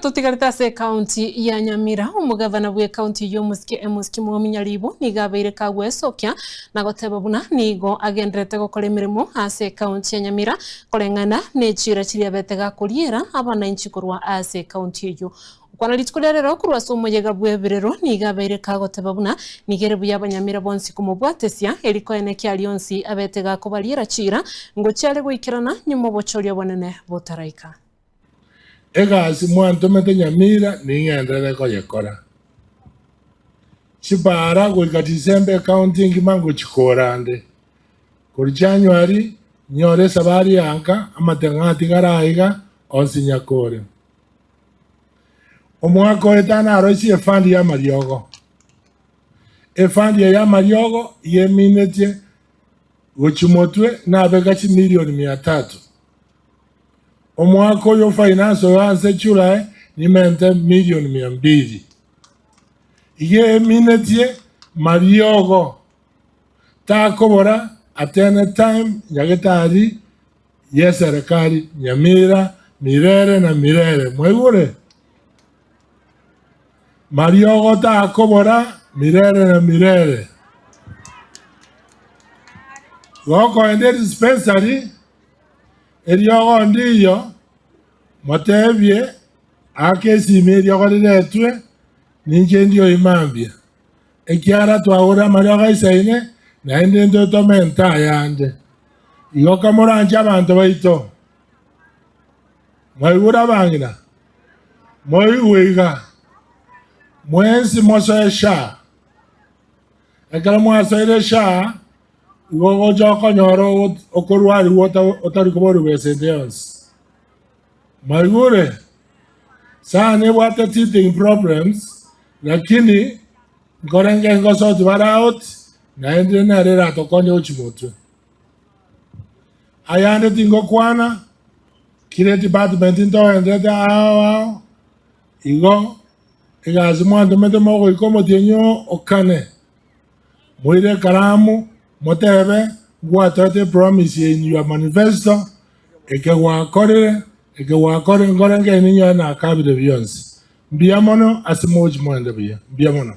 Totigarete ase ekaunti ya Nyamira, omogavana bw'ekaunti eyio omosike Amos Kimwami Nyaribo nigo abeire kagwesokia na goteba buna nigo agendererete gokora emeremo ase ekaunti ya Nyamira koreng'ana nechiira chiria abete gakoriera abanainchi korwa ase ekaunti eyio. Gokwana rituko ria rero korwa ase omoyega bw'ebirero nigo abeire kagoteba buna nigo ere buya abanyamira bonsi komobwatesia eri koenekia aria onsi abete gakobariera chiira ngochia are goikerana nyuma obochori obonene botaraika. Egasi mwantomete Nyamira ning'enderere koyekora. Chipaara goika December ecounty engima ngochikora nde. Korwa January nyore esabari ya nka amateng'o atigare aiga onsi nyakore. Omwaka oetano naroisie efund y'amariogo. Efund eye y'amariogo yeminetie gochia motwe nabeka chimilioni mia tatu. Omwaka oyo o finance oyo ase July nimente milioni mia mbili. Iga eminetie mariogo takobora at any time nyagetari yeserekari Nyamira mirere na mirere. Mwaigure? Mariogo takobora mirere na mirere. Gokoenda edispensary Eriogo ndiyo, motebie, Aaka esimi eriogo riretwe, ninche ndioyio mambia, ekiagera twagorire amariogo aisaine, naende intwe tomente ayande. Igo kamoranche abanto baito, mwaigure abang'ina, moigwe iga, mwensi mosoe SHA. Ekero mwasoire SHA, Igo ogocha okonyora okorwarigwa otari koborigwa esente yonsi. Mwaigure? Sana nebwate teething problems, lakini nkorenge ngosoti bare out, naende nere eratokonye gochia motwe. Ayande tingokwana, kire department ntogenderete ao ao, igo egasi mwantomete mogoika omotienyi okane. Moire ekaramu, motebe, Ngwatoete epromise eye in your manifesto, eke gwakorire, eke gwakorire, nkore nkeene ninyore nakabire bionsi. Mbuya mono ase mogochi moende buya. Mbuya mono.